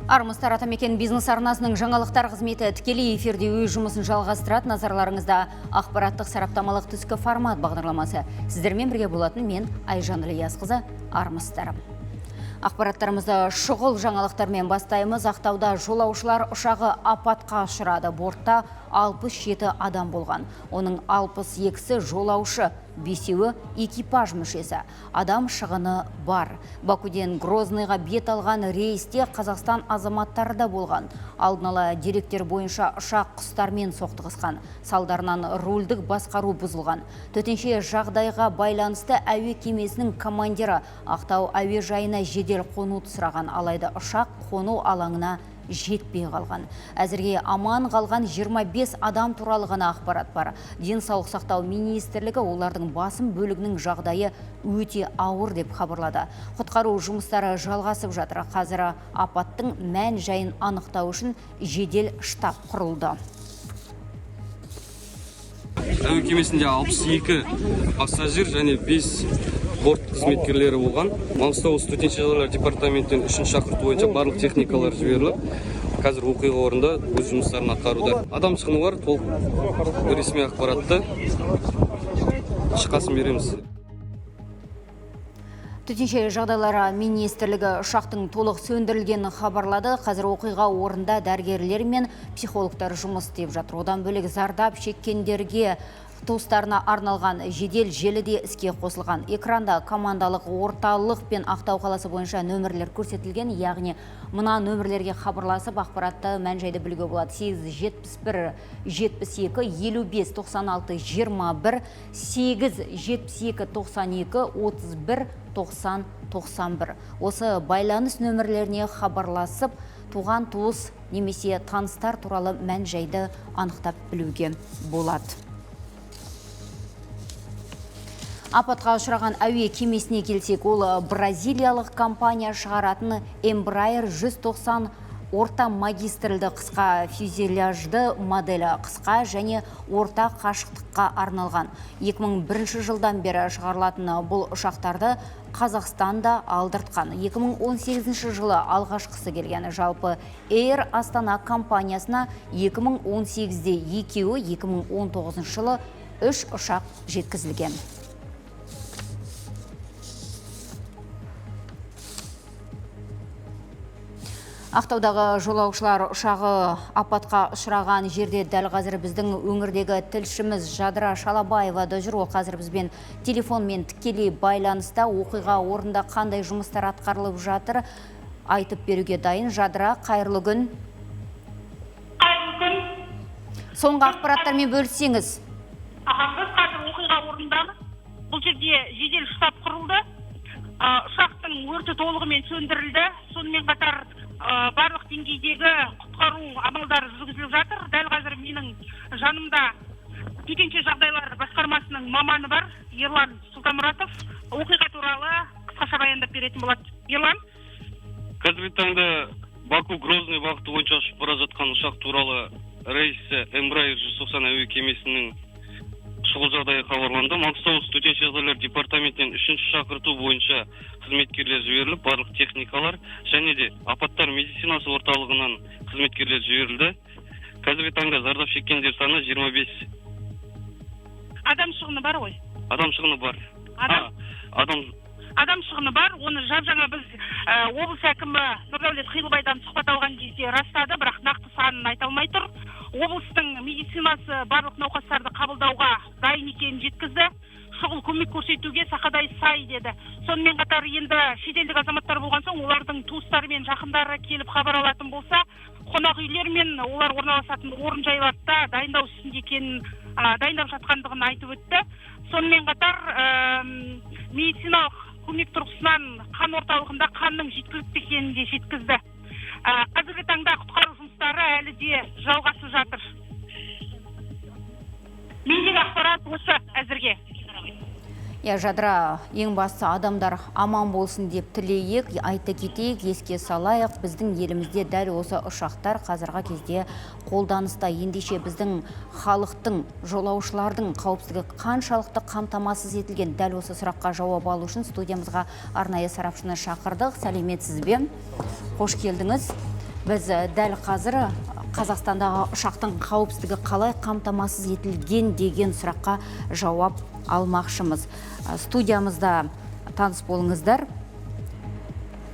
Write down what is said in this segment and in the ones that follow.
Армыстар, Атамекен бизнес арнасының жаңалықтар қызметі тікелей эфирде өз жұмысын жалғастырады. Назарларыңызда ақпараттық сараптамалық түскі формат бағдарламасы. Сіздермен бірге болатын мен, Айжан Ілиясқызы. Армыстар. Ақпараттарымызды шұғыл жаңалықтармен бастаймыз. Ақтауда жолаушылар ұшағы апатқа ұшырады. Бортта 67 адам болған. Оның 62-сі жолаушы, бесеуі экипаж мүшесі. Адам шығыны бар. Бакуден Грозныйға бет алған рейсте Қазақстан азаматтары да болған. Алдын ала деректер бойынша ұшақ құстармен соқтығысқан. Салдарынан рульдік басқару бұзылған. Төтенше жағдайға байланысты әуе кемесінің командирі Ақтау әуежайына жедел қонуды сұраған. Алайда ұшақ қону алаңына жетпей қалған. Әзірге аман қалған 25 адам туралы ғана ақпарат бар. Денсаулық сақтау министрлігі олардың басым бөлігінің жағдайы өте ауыр деп хабарлады. Құтқару жұмыстары жалғасып жатыр. Қазір апаттың мән жайын анықтау үшін жедел штаб құрылды. Әуе кемесінде 62 пассажир және 5 борт қызметкерлері болған. Маңғыстау облысы төтенше жағдайлар департаментінен үшінші шақырту бойынша барлық техникалар жіберіліп, қазір оқиға орнында өз жұмыстарын атқаруда. Адам шығыны бар, толық ресми ақпаратты шыққасын береміз. Төтенше жағдайлар министрлігі ұшақтың толық сөндірілгенін хабарлады. Қазір оқиға орнында дәрігерлер мен психологтар жұмыс істеп жатыр. Одан бөлек зардап шеккендерге туыстарына арналған жедел желі де іске қосылған. Экранда командалық орталық пен Ақтау қаласы бойынша нөмірлер көрсетілген, яғни мына нөмірлерге хабарласып ақпаратты, мән-жайды білуге болады. 8 71 72 55 96 21, 8 72 92 31 90 91. Осы байланыс нөмірлеріне хабарласып, туған туыс немесе таныстар туралы мән-жайды анықтап білуге болады. Апатқа ұшыраған әуе кемесіне келсек, ол бразилиялық компания шығаратын Embraer 190 орта магистральді қысқа фюзеляжды моделі, қысқа және орта қашықтыққа арналған. 2001 жылдан бері шығарылатын бұл ұшақтарды Қазақстанда алдыртқан. 2018 жылы алғашқысы келген. Жалпы Air Astana компаниясына 2018-де екеуі, 2019 жылы үш ұшақ жеткізілген. Ақтаудағы жолаушылар ұшағы апатқа ұшыраған жерде дәл қазір біздің өңірдегі тілшіміз Жадыра Шалабаева да жүр. Ол қазір бізбен телефонмен тікелей байланыста. Оқиға орнында қандай жұмыстар атқарылып жатыр, айтып беруге дайын. Жадыра, қайырлы күн. Қайырлы күн. Соңғы ақпараттармен бөліссеңіз. Біз қазір оқиға орнындамыз. Бұл жерде жедел штаб құрылды. Ұшақтың өрті толығымен сөндірілді. Сонымен қатар барлық деңгейдегі құтқару амалдары жүргізіліп жатыр. Дәл қазір менің жанымда төтенше жағдайлар басқармасының маманы бар, Ерлан Сұлтанмұратов. Оқиға туралы қысқаша баяндап беретін болады. Ерлан. Қазіргі таңда Баку Грозный бағыты бойынша ұшып бара жатқан ұшақ туралы рейсі Embraer 190 әуе кемесінің шұғыл жағдайы хабарланды. Маңғыстау облысы төтенше жағдайлар департаментінен үшінші шақырту бойынша қызметкерлер жіберіліп, барлық техникалар және де апаттар медицинасы орталығынан қызметкерлер жіберілді. Қазіргі таңда зардап шеккендер саны 25. Адам шығыны бар ғой? Адам шығыны бар. Адам Адам Адам шығыны бар. Оны жап жаңа біз облыс әкімі Нұрдәулет Қилыбайдан сұхбат алған кезде растады, бірақ нақты санын айта алмай тұр. Облыстың медицинасы барлық науқастарды қабылдауға дайын екенін жеткізді. Шұғыл көмек көрсетуге сақадай сай деді. Сонымен қатар енді шетелдік азаматтар болған соң, олардың туыстары мен жақындары келіп хабар алатын болса, қонақ үйлер мен олар орналасатын орын жайларды да дайындау үстінде екенін, дайындап жатқандығын айтып өтті. Сонымен қатар медициналық көмек тұрғысынан қан орталығында қанның жеткілікті екенін де жеткізді. Қазіргі таңда құтқару жұмыстары әлі де жалғасып жатыр. Мендегі ақпарат осы әзірге. Иә, Жадыра, ең бастысы адамдар аман болсын деп тілейік. Айта кетейік, еске салайық, біздің елімізде дәл осы ұшақтар қазіргі кезде қолданыста. Ендеше біздің халықтың, жолаушылардың қауіпсіздігі қаншалықты қамтамасыз етілген? Дәл осы сұраққа жауап алу үшін студиямызға арнайы сарапшыны шақырдық. Сәлеметсіз бе? Қош келдіңіз. Біз дәл қазір Қазақстандағы ұшақтың қауіпсіздігі қалай қамтамасыз етілген деген сұраққа жауап алмақшымыз. Студиямызда таныс болыңыздар.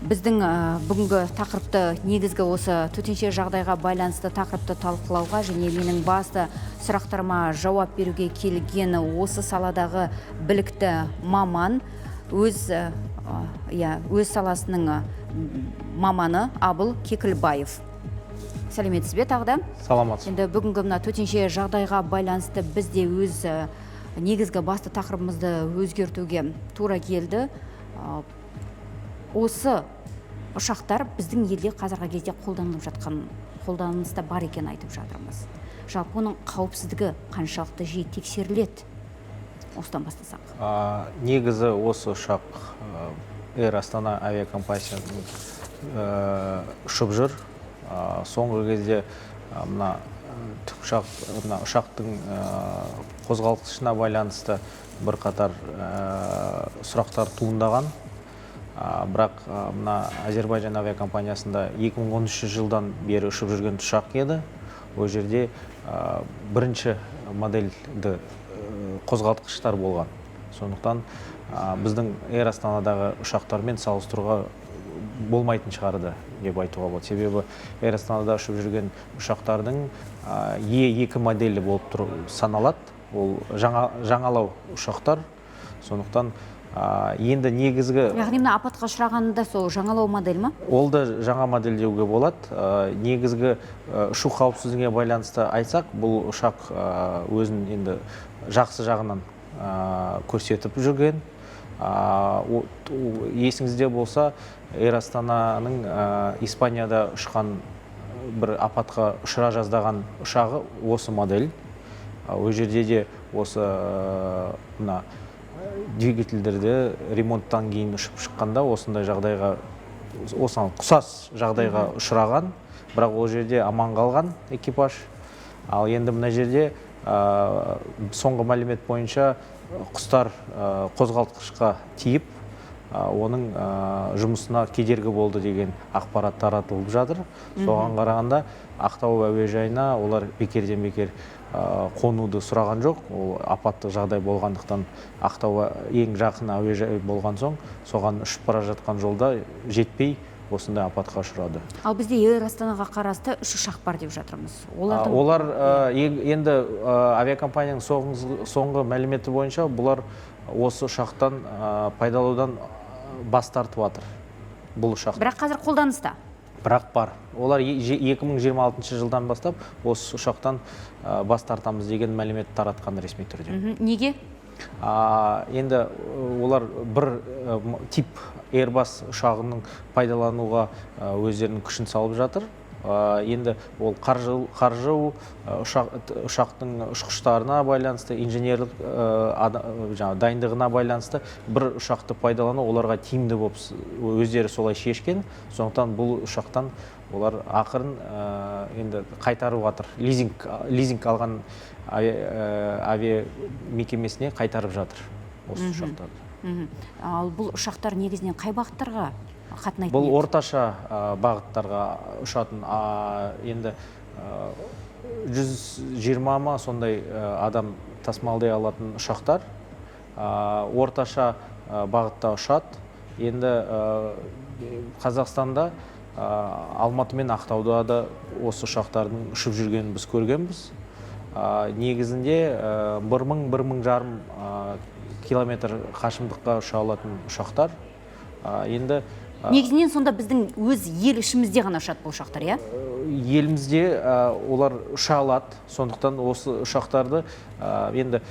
Біздің бүгінгі тақырыпты, негізгі осы төтенше жағдайға байланысты тақырыпты талқылауға және менің басты сұрақтарыма жауап беруге келген осы саладағы білікті маман, өз иә, өз саласының маманы Абыл Кекілбаев. Сәлеметсіз бе тағы да? Саламатсыз. Енді бүгінгі мына төтенше жағдайға байланысты біз де өз негізгі басты тақырыбымызды өзгертуге тура келді. Осы ұшақтар біздің елде қазіргі кезде қолданылып жатқан, қолданыста бар екенін айтып жатырмыз. Жалпы оның қауіпсіздігі қаншалықты жиі тексеріледі? Осыдан бастасақ. Негізі осы ұшақ Эйр Астана авиакомпаниясының ұшып жүр. Соңғы кезде мына тікұшақ, мына ұшақтың қозғалтқышына байланысты бірқатар сұрақтар туындаған. Бірақ мына Әзербайжан авиакомпаниясында 2013 жылдан бері ұшып жүрген ұшақ еді. Ол жерде бірінші модельді қозғалтқыштар болған. Сондықтан біздің Эйр Астанадағы ұшақтармен салыстыруға болмайтын шығарды деп айтуға болады. Себебі Эйр Астанада ұшып жүрген ұшақтардың Е2 моделі болып тұр саналады. Ол жаңалау ұшақтар. Сондықтан енді негізгі Яғни мына апатқа ұшырағанда сол жаңалау модель ма? Ол да жаңа модель деуге болады. Негізгі ұшу қауіпсіздігіне байланысты айтсақ, бұл ұшақ өзін енді жақсы жағынан көрсетіп жүрген. Есіңізде болса, Эйр Астананың Испанияда ұшқан бір апатқа ұшыра жаздаған ұшағы осы модель. Ол жерде де осы мына двигательдерді ремонттан кейін ұшып шыққанда осындай жағдайға, осыған ұқсас жағдайға ұшыраған, бірақ ол жерде аман қалған экипаж. Ал енді мына жерде соңғы мәлімет бойынша құстар қозғалтқышқа тиіп, оның жұмысына кедергі болды деген ақпарат таратылып жатыр. Соған қарағанда Ақтау әуежайына олар бекерден бекер қонуды сұраған жоқ. Ол апатты жағдай болғандықтан, Ақтау ең жақын әуежай болған соң, соған ұшып бара жатқан жолда жетпей осындай апатқа ұшырады. Ал бізде Эйр Астанаға қарасты үш ұшақ бар деп жатырмыз. Олардың Олар енді авиакомпанияның соңғы мәліметі бойынша бұлар осы ұшақтан пайдаланудан бас тартып жатыр. Бұл ұшақ. Бірақ қазір қолданыста. Бірақ бар. Олар 2026 жылдан бастап осы ұшақтан бас тартамыз деген мәлімет таратқан ресми түрде. Неге? Енді олар бір тип Airbus ұшағының пайдалануға өздерінің күшін салып жатыр. Енді ол қаржы, ұшақтың ұшқыштарына байланысты, инженерлік жаңағы дайындығына байланысты бір ұшақты пайдалану оларға тиімді болып өздері солай шешкен. Сондықтан бұл ұшақтан олар ақырын енді қайтарып жатыр. Лизинг алған авиа мекемесіне қайтарып жатыр осы ұшақтарды. Ал бұл ұшақтар негізінен қай бағыттарға қатынайтын Бұл еді? орташа бағыттарға ұшатын, енді 120 ма сондай адам тасымалдай алатын ұшақтар. Орташа бағытта ұшады. Енді Қазақстанда, Алматы мен Ақтауда да осы ұшақтардың ұшып жүргенін біз көргенбіз. Негізінде бір мың, бір мың жарым километр қашықтыққа ұша алатын ұшақтар. Енді Негізінен сонда біздің өз ел ішімізде ғана ұшады бұл ұшақтар, иә? Елімізде олар ұша алады, сондықтан осы ұшақтарды енді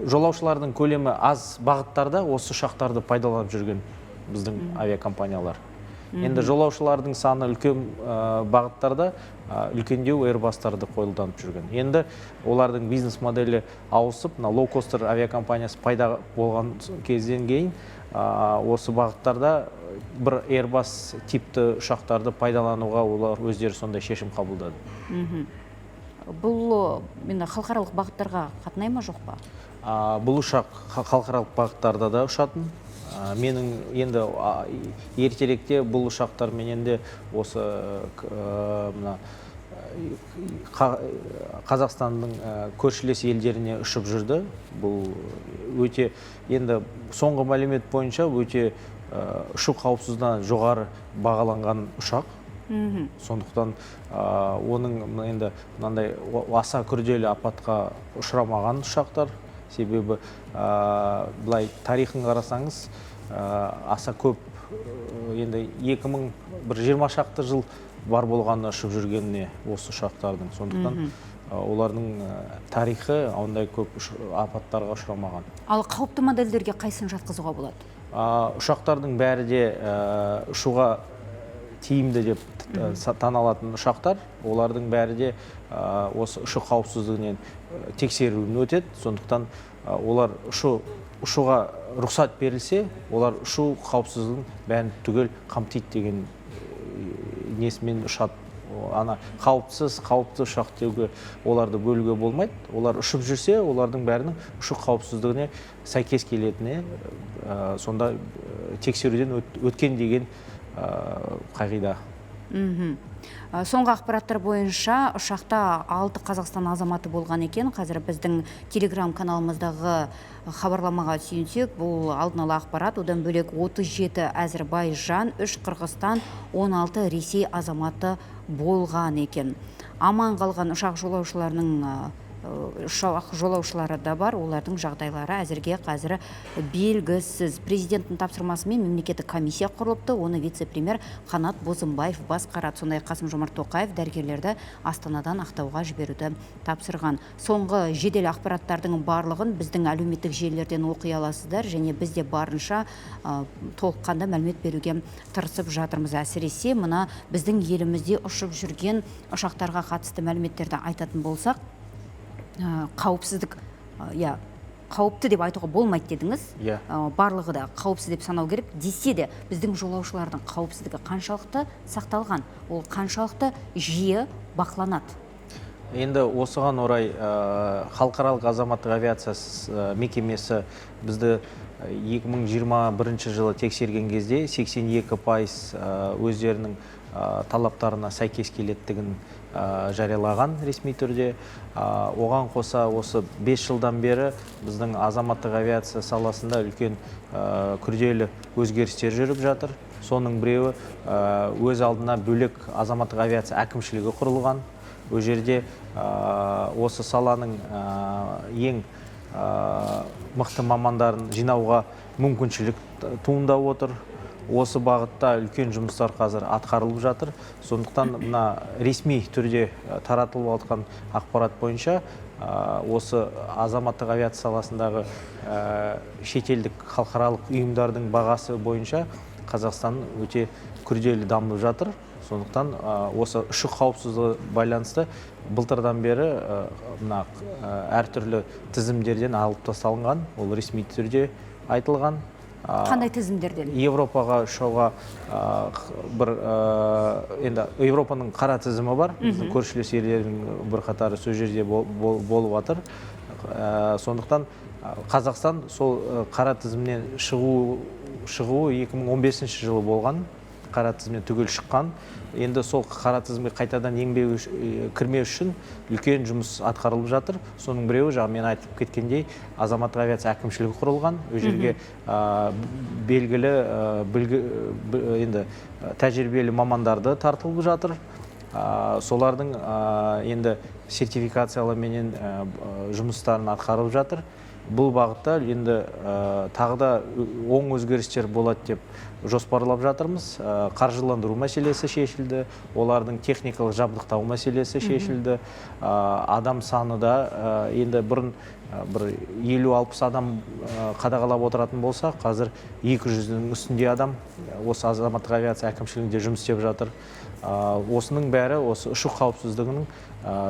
жолаушылардың көлемі аз бағыттарда осы ұшақтарды пайдаланып жүрген біздің авиакомпаниялар. Енді жолаушылардың саны үлкен бағыттарда үлкендеу Airbus-тарды қолданып жүрген. Енді олардың бизнес моделі ауысып, мына лоукостер авиакомпаниясы пайда болған кезден кейін осы бағыттарда бір Airbus типті ұшақтарды пайдалануға олар өздері сондай шешім қабылдады. Бұл енді халықаралық бағыттарға қатынай ма, жоқ па? Бұл ұшақ халықаралық бағыттарда да ұшатын. Менің енді ертеректе бұл ұшақтарменен де осы мына Қазақстанның көршілес елдеріне ұшып жүрді. Бұл өте, енді соңғы мәлімет бойынша, өте ұшу қауіпсіздігінен жоғары бағаланған ұшақ. Сондықтан оның енді мынандай аса күрделі апатқа ұшырамаған ұшақтар. Себебі былай тарихын қарасаңыз, аса көп, енді 2020 шақты жыл бар болғаны ұшып жүргеніне осы ұшақтардың. Сондықтан олардың тарихы ондай көп апаттарға ұшырамаған. Ал қауіпті модельдерге қайсысын жатқызуға болады? Ұшақтардың бәрі де ұшуға тиімді деп таналатын ұшақтар. Олардың бәрі де осы ұшу қауіпсіздігінен тексеруін өтеді. Сондықтан олар ұшуға рұқсат берілсе, олар ұшу қауіпсіздігін бәрін түгел қамтиды деген несімен ұшады. Ана қауіпсіз, қауіпті ұшақ деуге оларды бөлуге болмайды. Олар ұшып жүрсе, олардың бәрінің ұшу қауіпсіздігіне сәйкес келетініне, сонда тексеруден өткен деген қағида. Соңғы ақпараттар бойынша ұшақта 6 Қазақстан азаматы болған екен. Қазір біздің телеграм каналымыздағы хабарламаға сүйенсек, бұл алдын ала ақпарат. Одан бөлек 37 Әзірбайжан, 3 Қырғызстан, 16 Ресей азаматы болған екен. Аман қалған ұшақ жолаушылары да бар, олардың жағдайлары әзірге қазір белгісіз. Президенттің тапсырмасымен мемлекеттік комиссия құрылыпты, оны вице-премьер Қанат Бозымбаев басқарады. Сондай-ақ Қасым-Жомарт Тоқаев дәрігерлерді Астанадан Ақтауға жіберуді тапсырған. Соңғы жедел ақпараттардың барлығын біздің әлеуметтік желілерден оқи аласыздар, және біз де барынша толыққанды мәлімет беруге тырысып жатырмыз. Әсіресе мына біздің елімізде ұшып жүрген ұшақтарға қатысты мәліметтерді айтатын болсақ, қауіпсіздік, иә, қауіпті деп айтуға болмайды дедіңіз. Иә. Барлығы да қауіпсіз деп санау керек десе де, біздің жолаушылардың қауіпсіздігі қаншалықты сақталған, ол қаншалықты жиі бақыланады? Енді осыған орай, халықаралық азаматтық авиациясы мекемесі бізді 2021 жылы тексерген кезде 82% өздерінің талаптарына сәйкес келеттігін жариялаған ресми түрде. Оған қоса осы 5 жылдан бері біздің азаматтық авиация саласында үлкен, күрделі өзгерістер жүріп жатыр. Соның біреуі, өз алдына бөлек азаматтық авиация әкімшілігі құрылған. Ол жерде осы саланың ең мықты мамандарын жинауға мүмкіншілік туындап отыр. Осы бағытта үлкен жұмыстар қазір атқарылып жатыр. Сондықтан мына ресми түрде таратылып жатқан ақпарат бойынша, осы азаматтық авиация саласындағы шетелдік халықаралық ұйымдардың бағасы бойынша Қазақстан өте күрделі дамып жатыр. Сондықтан осы ұшу қауіпсіздігі байланысты былтырдан бері мына әртүрлі тізімдерден алып тасталынған, ол ресми түрде айтылған. Қандай тізімдерден? Европаға ұшуға, бір, енді Европаның қара тізімі бар, біздің көршілес елдердің бірқатары сол жерде болып жатыр. Сондықтан Қазақстан сол қара тізімнен шығуы 2015 жылы болған, қара тізімнен түгел шыққан. Енді сол қара тізімге қайтадан кірмеу үшін үлкен жұмыс атқарылып жатыр. Соның біреуі, жаңа мен айтып кеткендей, азаматтық авиация әкімшілігі құрылған. Ол жерге белгілі, енді тәжірибелі мамандарды тартылып жатыр. Солардың енді сертификацияларменен жұмыстарын атқарып жатыр. Бұл бағытта енді тағы да оң өзгерістер болады деп жоспарлап жатырмыз. Қаржыландыру мәселесі шешілді, олардың техникалық жабдықтау мәселесі шешілді. Адам саны да, енді бұрын бір 50-60 адам қадағалап отыратын болса, қазір 200-дің үстінде адам осы азаматтық авиация әкімшілігінде жұмыс істеп жатыр. Осының бәрі осы ұшу қауіпсіздігінің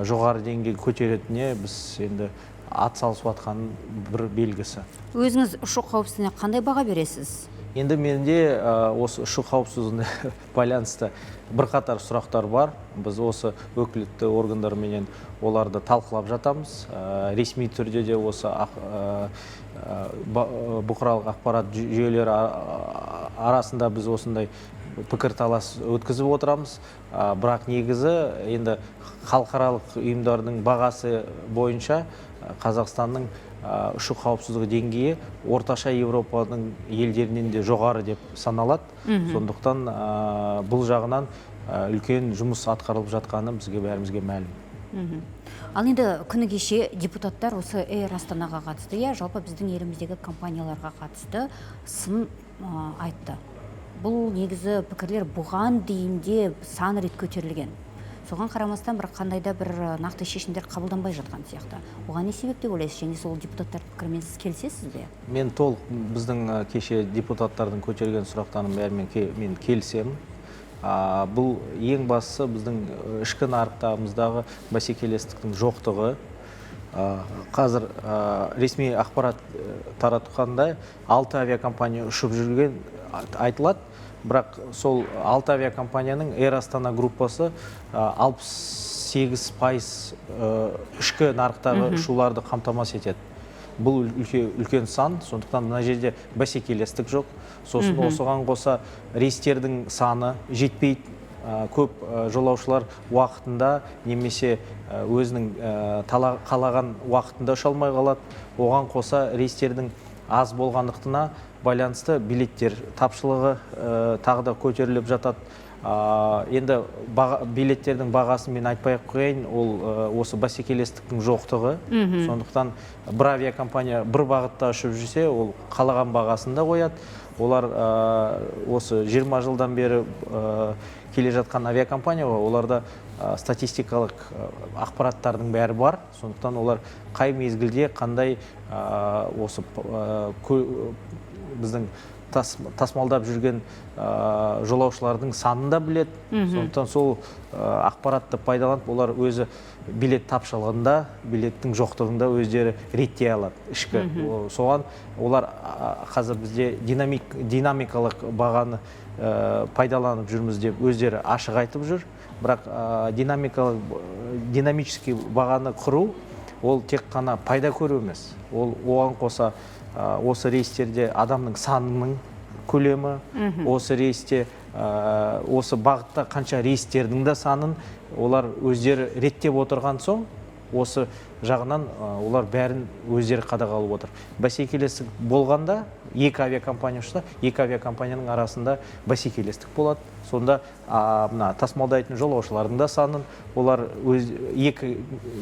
жоғары деңгейге көтеретініне біз енді ат салысып жатқанының бір белгісі. Өзіңіз ұшу қауіпсіздігіне қандай баға бересіз? Енді менде осы ұшу қауіпсіздігіне байланысты бірқатар сұрақтар бар. Біз осы өкілетті органдарменен оларды талқылап жатамыз. Ресми түрде де осы бұқаралық ақпарат жүйелері арасында біз осындай пікірталас өткізіп отырамыз. Бірақ негізі енді халықаралық ұйымдардың бағасы бойынша Қазақстанның ұшу қауіпсіздігі деңгейі орташа Европаның елдерінен де жоғары деп саналады. Сондықтан бұл жағынан үлкен жұмыс атқарылып жатқаны бізге бәрімізге мәлім. Ал енді күні кеше депутаттар осы Эйр Астанаға қатысты, иә, жалпы біздің еліміздегі компанияларға қатысты сын айтты. Бұл негізі пікірлер бұған дейін де сан рет көтерілген. Соған қарамастан бір қандай да бір нақты шешімдер қабылданбай жатқан сияқты. Оған не себеп деп ойлайсыз? Және сол депутаттар пікірімен сіз келісесіз бе? Мен толық біздің кеше депутаттардың көтерген сұрақтарының бәрімен мен келісемін. Бұл ең бастысы біздің ішкі нарықтарымыздағы бәсекелестіктің жоқтығы. Қазір ресми ақпарат таратқандай 6 авиакомпания ұшып жүрген айтылады. Бірақ сол 6 авиакомпанияның Эйр Астана группасы 68% ішкі нарықтағы ұшуларды қамтамасыз етеді. Бұл үлкен сан, сондықтан мына жерде бәсекелестік жоқ. Сосын осыған қоса рейстердің саны жетпейді. Көп жолаушылар уақытында немесе өзінің қалаған уақытында ұша алмай қалады. Оған қоса рейстердің аз болғандықтына байланысты билеттер тапшылығы тағы да көтеріліп жатады. Енді билеттердің бағасын мен айтпай ақ қояйын, ол осы бәсекелестіктің жоқтығы. Сондықтан бір авиакомпания бір бағытта ұшып жүрсе, ол қалаған бағасын да қояды. Олар осы 20 жылдан бері келе жатқан авиакомпания ғой, оларда статистикалық ақпараттардың бәрі бар. Сондықтан олар қай мезгілде қандай осы біздің тасымалдап жүрген жолаушылардың санын да біледі. Сондықтан сол ақпаратты пайдаланып, олар өзі билет тапшылығында, билеттің жоқтығында өздері реттей алады ішкі. Соған олар қазір бізде динамикалық бағаны пайдаланып жүрміз деп өздері ашық айтып жүр. Бірақ динамический бағаны құру ол тек қана пайда көру емес. Ол оған қоса осы рейстерде адамның санының көлемі, осы рейсте, осы бағытта қанша рейстердің де санын олар өздері реттеп отырған соң, осы жағынан олар бәрін өздері қадағалап отыр. Бәсекелестік болғанда екі авиакомпания ұшса, екі авиакомпанияның арасында бәсекелестік болады. Сонда мына тасымалдайтын жолаушылардың да санын олар өз, екі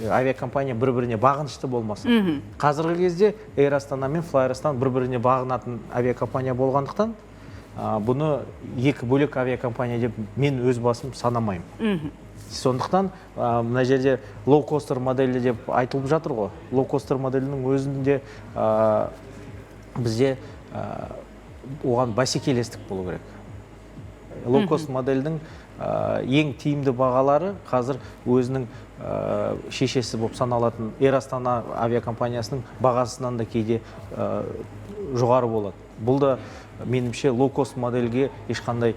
авиакомпания бір-біріне бағынышты болмасын. Қазіргі кезде Эйр Астана мен Флай Арыстан бір-біріне бағынатын авиакомпания болғандықтан, бұны екі бөлек авиакомпания деп мен өз басым санамаймын. Сондықтан мына жерде лоукостер моделі деп айтылып жатыр ғой. Лоукостер моделінің өзінде бізде оған бәсекелестік болу керек. Лоукост модельдің ең тиімді бағалары қазір өзінің шешесі болып саналатын Эйр Астана авиакомпаниясының бағасынан да кейде жоғары болады. Бұл да меніңше лоукост модельге ешқандай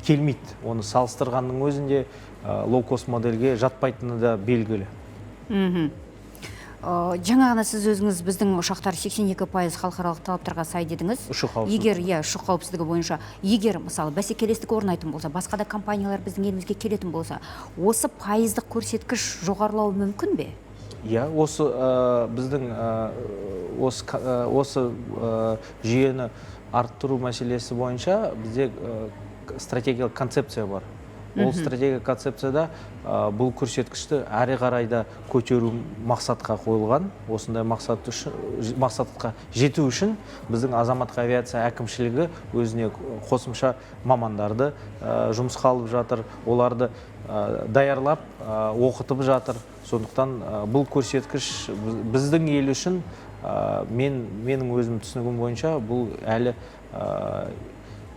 келмейді. Оны салыстырғанның өзінде лоукост модельге жатпайтыны да белгілі. Жаңа ғана сіз өзіңіз біздің ұшақтар 82% халықаралық талаптарға сай дедіңіз. Ұшу қауіпсіздігі. Егер, иә, ұшу қауіпсіздігі бойынша, егер, мысалы, бәсекелестік орнайтын болса, басқа да компаниялар біздің елімізге келетін болса, осы пайыздық көрсеткіш жоғарылауы мүмкін бе? Иә, осы біздің осы жүйені арттыру мәселесі бойынша бізде стратегиялық концепция бар. Ол стратегиялық концепцияда бұл көрсеткішті әрі қарай да көтеру мақсатқа қойылған. Осындай мақсатқа жету үшін біздің азаматтық авиация әкімшілігі өзіне қосымша мамандарды жұмысқа алып жатыр, оларды даярлап, оқытып жатыр. Сондықтан бұл көрсеткіш біздің ел үшін, менің өзім түсінігім бойынша, бұл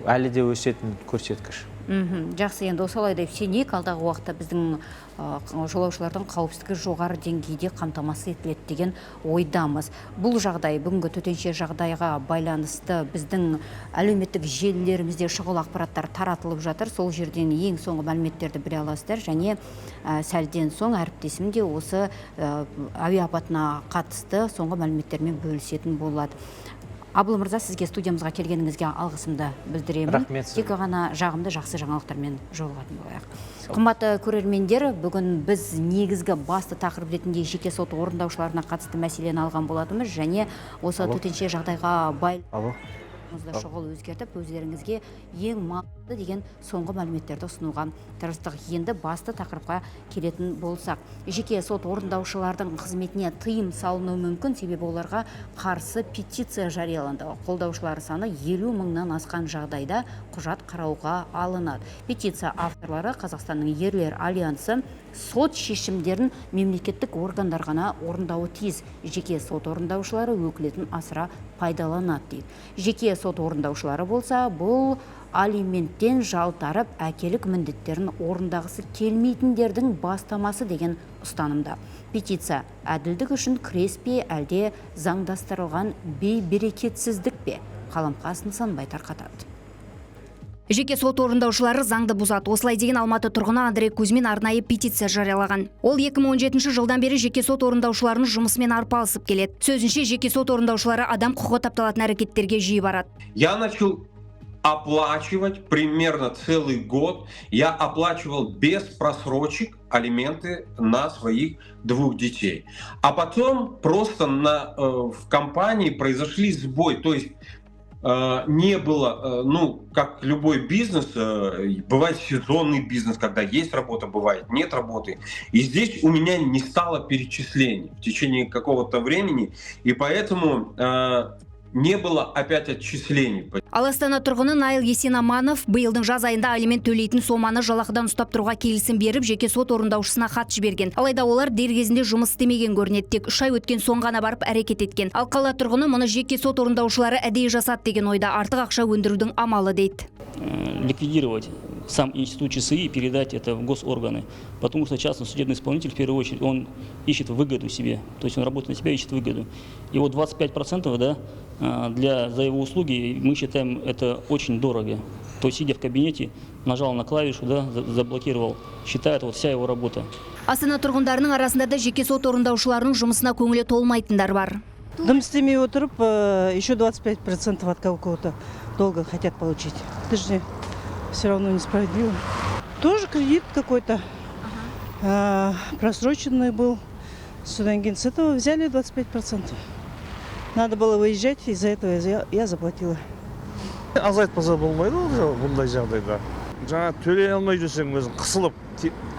әлі де өсетін көрсеткіш. Жақсы, енді осылай деп сенейік, алдағы уақытта біздің жолаушылардың қауіпсіздігі жоғары деңгейде қамтамасыз етіледі деген ойдамыз. Бұл жағдай, бүгінгі төтенше жағдайға байланысты біздің әлеуметтік желілерімізде шұғыл ақпараттар таратылып жатыр. Сол жерден ең соңғы мәліметтерді біле аласыздар. Және сәлден соң әріптесім де осы әуе апатына қатысты соңғы мәліметтермен бөлісетін болады. Абыл мырза, сізге студиямызға келгеніңізге алғысымды білдіремін. Рахмет сізге. Тек ғана жағымды жақсы жаңалықтармен жолығатын болайық. Қымбатты көрермендер, бүгін біз негізгі басты тақырып ретінде жеке сот орындаушыларына қатысты мәселені алған болатынбыз және осы төтенше жағдайға Алло. байланысты шұғыл өзгертіп, өздеріңізге ең маңызды деген соңғы мәліметтерді ұсынуға тырыстық. Енді басты тақырыпқа келетін болсақ, жеке сот орындаушылардың қызметіне тыйым салынуы мүмкін, себебі оларға қарсы петиция жарияланды. Қолдаушылар саны 50 мыңнан асқан жағдайда құжат қарауға алынады. Петиция авторлары, Қазақстанның ерлер альянсы, сот шешімдерін мемлекеттік органдар ғана орындауы тиіс, жеке сот орындаушылары өкілетін асыра пайдаланады дейді. Жеке сот орындаушылары болса, бұл алименттен жалтарып, әкелік міндеттерін орындағысы келмейтіндердің бастамасы деген ұстанымда. Петиция әділдік үшін күрес пе, әлде заңдастырылған бейберекетсіздік пе? Қаламқас Нысанбай тарқатады. Жеке сот орындаушылары заңды бұзады. Осылай деген Алматы тұрғыны Андрей Кузьмин арнайы петиция жариялаған. Ол 2017 жылдан бері жеке сот орындаушыларының жұмысымен арпалысып келеді. Сөзінше, жеке сот орындаушылары адам құқығы тапталатын әрекеттерге жиі барады. Я начал оплачивать примерно целый год. Я оплачивал без просрочек алименты на своих двух детей. А потом просто в компании произошли сбой. То есть не было, ну, как любой бизнес, бывает сезонный бизнес, когда есть работа, бывает нет работы. И здесь у меня не стало перечислений в течение какого-то времени, и поэтому не было опять отчислений. Ал Астана тұрғыны Наил Есенаманов биылдың жаз айында алимент төлейтін соманы жалақыдан ұстап тұруға келісім беріп, жеке сот орындаушысына хат жіберген. Алайда олар дер кезінде жұмыс істемеген көрінеді. Тек 3 ай өткен соң ғана барып әрекет еткен. Ал қала тұрғыны мұны жеке сот орындаушылары әдейі жасады деген ойда, артық ақша өндірудің амалы дейді. Ликвидировать сам институт ЧСИ и передать это в госорганы. Потому что частный судебный исполнитель, в первую очередь, он ищет выгоду себе. То есть он работает на себя, ищет выгоду. И вот 25%, да, за его услуги, мы считаем, это очень дорого. То есть, сидя в кабинете, нажал на клавишу, да, заблокировал, считает вот вся его работа. Астана тұрғындарының арасында да жеке сот орындаушыларының жұмысына көңілі толмайтындар бар. Дым істемей отырып, еще 25% от какого-то долга хотят получить. Это же все равно несправедливо. Тоже кредит какой-то просроченный был. Содан кейін с этого взяли 25%. Надо было выезжать, из-за этого я заплатила. Азайтпаса болмайды ғой бұндай жағдайда. Жаңа төлей алмай жүрсең, өзің қысылып,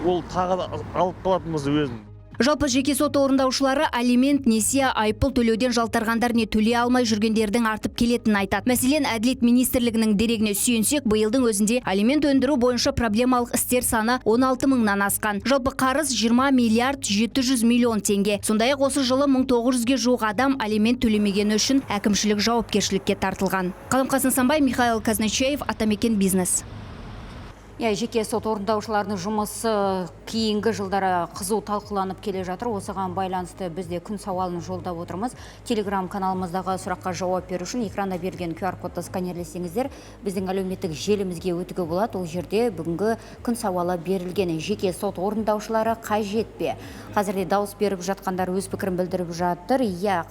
ол тағы да алып қалатын болса өзің. Жалпы, жеке сот орындаушылары алимент, несие, айыппұл төлеуден жалтарғандар не төлей алмай жүргендердің артып келетінін айтады. Мәселен, Әділет министрлігінің дерегіне сүйенсек, биылдың өзінде алимент өндіру бойынша проблемалық істер саны 16 мыңнан асқан. Жалпы қарыз 20 миллиард 700 миллион теңге. Сондай-ақ осы жылы 1900-ге жуық адам алимент төлемегені үшін әкімшілік жауапкершілікке тартылған. Қаламқас Нысанбай, Михаил Казначеев, Атамекен бизнес. Иә, жеке сот орындаушыларының жұмысы кейінгі жылдары қызу талқыланып келе жатыр. Осыған байланысты біз де күн сауалын жолдап отырмыз. Телеграм каналымыздағы сұраққа жауап беру үшін экранда берілген QR кодты сканерлесеңіздер, біздің әлеуметтік желімізге өтуге болады. Ол жерде бүгінгі күн сауалы берілген: жеке сот орындаушылары қажет пе? Қазірде дауыс беріп жатқандар өз пікірін білдіріп жатыр. Иә,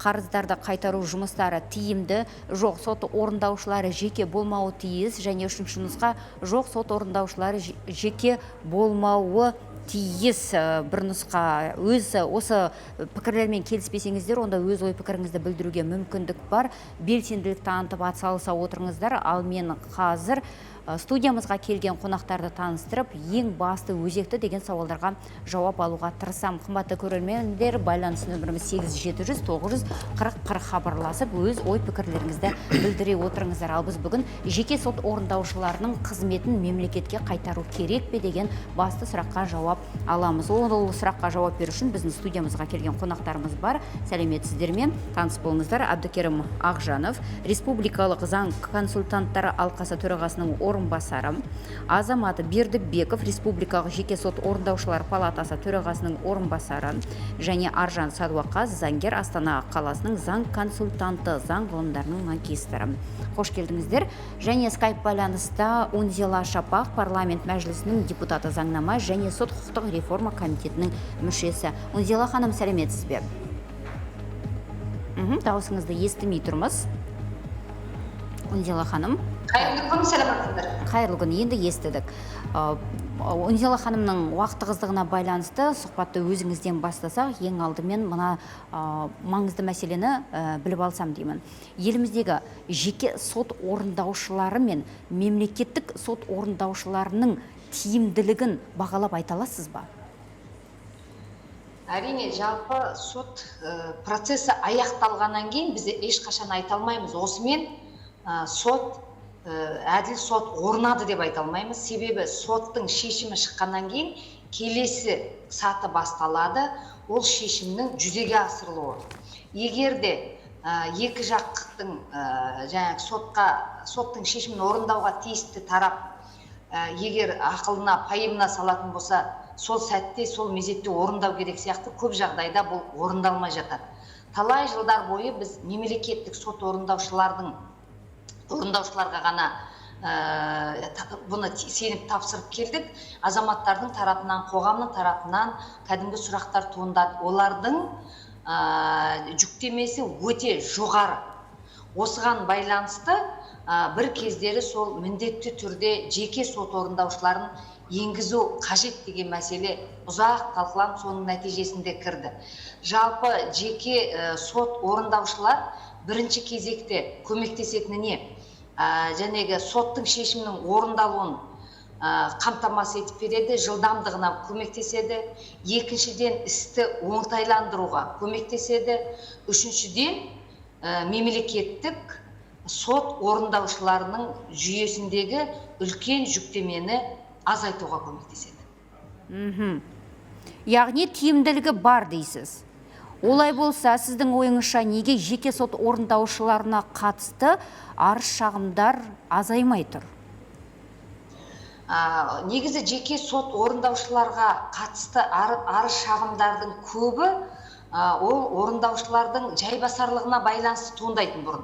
қарыздарды қайтару жұмыстары тиімді. Жоқ, сот орындаушылары жеке болмауы тиіс. Және үшінші нұсқа: жоқ, сот орындаушылары жеке болмауы тиіс. Бір нұсқа. Өз осы пікірлермен келіспесеңіздер, онда өз ой пікіріңізді білдіруге мүмкіндік бар. Белсенділік танытып, атсалыса отырыңыздар. Ал мен қазір студиямызға келген қонақтарды таныстырып, ең басты өзекті деген сауалдарға жауап алуға тырысамын. Қымбатты көрермендер, байланыс нөміріміз 8 700 900 40 40, хабарласып, өз ой пікірлеріңізді білдіре отырыңыздар. Ал біз бүгін жеке сот орындаушыларының қызметін мемлекетке қайтару керек пе деген басты сұраққа жауап аламыз. Ол сұраққа жауап беру үшін біздің студиямызға келген қонақтарымыз бар. Сәлеметсіздер ме? Таныс болыңыздар. Әбдікерім Ақжанов, Республикалық заң консультанттары алқасы төрағасының орынбасары, Азамат Бердібеков, Республикалық жеке сот орындаушылар палатасы төрағасының орынбасары және Аржан Садуақас, заңгер, Астана қаласының заң консультанты, заң ғылымдарының магистрі. Қош келдіңіздер. Және скайп байланыста Унзила Шапақ, парламент мәжілісінің депутаты, заңнама және сот құқықтық реформа комитетінің мүшесі. Унзила ханым, сәлеметсіз бе? Дауысыңызды естімей тұрмыз. Унзила ханым. Қайырлы күн, саламатсыздар. Қайырлы күн, енді естідік. Унзила ханымның уақыт тығыздығына байланысты сұхбатты өзіңізден бастасақ, ең алдымен мына маңызды мәселені біліп алсам деймін. Еліміздегі жеке сот орындаушылары мен мемлекеттік сот орындаушыларының тиімділігін бағалап айта аласыз ба? Әрине, жалпы сот процесі аяқталғаннан кейін біз ешқашан айта алмаймыз. Осымен сот, әділ сот орнады деп айта алмаймыз. Себебі соттың шешімі шыққаннан кейін келесі саты басталады, ол шешімнің жүзеге асырылуы. Егер де екі жақтың жаңағы сотқа, соттың шешімін орындауға тиісті тарап егер ақылына, пайымына салатын болса, сол сәтте, сол мезетте орындау керек сияқты, көп жағдайда бұл орындалмай жатады. Талай жылдар бойы біз мемлекеттік сот орындаушыларға ғана бұны сеніп тапсырып келдік. Азаматтардың тарапынан, қоғамның тарапынан кәдімгі сұрақтар туындады. Олардың жүктемесі өте жоғары. Осыған байланысты бір кездері сол міндетті түрде жеке сот орындаушыларын енгізу қажет деген мәселе ұзақ талқыланып, соның нәтижесінде кірді. Жалпы жеке сот орындаушылар бірінші кезекте көмектесетіні не? Жәнегі соттың шешімінің орындалуын қамтамасыз етіп береді, жылдамдығына көмектеседі. Екіншіден, істі оңтайландыруға көмектеседі. Үшіншіден, мемлекеттік сот орындаушыларының жүйесіндегі үлкен жүктемені азайтуға көмектеседі. Яғни тиімділігі бар дейсіз. Олай болса, сіздің ойыңызша, неге жеке сот орындаушыларына қатысты арыз шағымдар азаймай тұр? Негізі жеке сот орындаушыларға қатысты арыз шағымдардың көбі ол орындаушылардың жайбасарлығына байланысты туындайтын бұрын.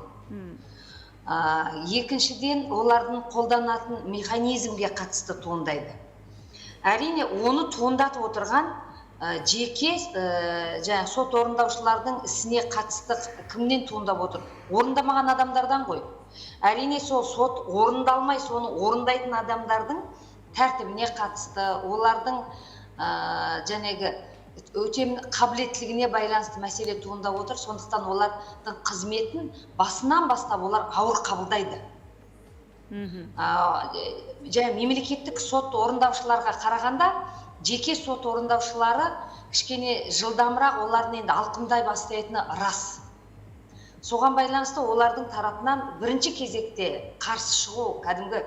Екіншіден, олардың қолданатын механизмге қатысты туындайды. Әрине, оны туындатып отырған жеке жаңа сот орындаушылардың ісіне қатысты кімнен туындап отыр? Орындамаған адамдардан ғой. Әрине, сол сот орындалмай, соны орындайтын адамдардың тәртібіне қатысты, олардың жәнегі өтем қабілеттілігіне байланысты мәселе туындап отыр. Сондықтан олардың қызметін басынан бастап олар ауыр қабылдайды. Және мемлекеттік сот орындаушыларға қарағанда жеке сот орындаушылары кішкене жылдамырақ, олардың енді алқымдай бастайтыны рас. Соған байланысты олардың тарапынан бірінші кезекте қарсы шығу кәдімгі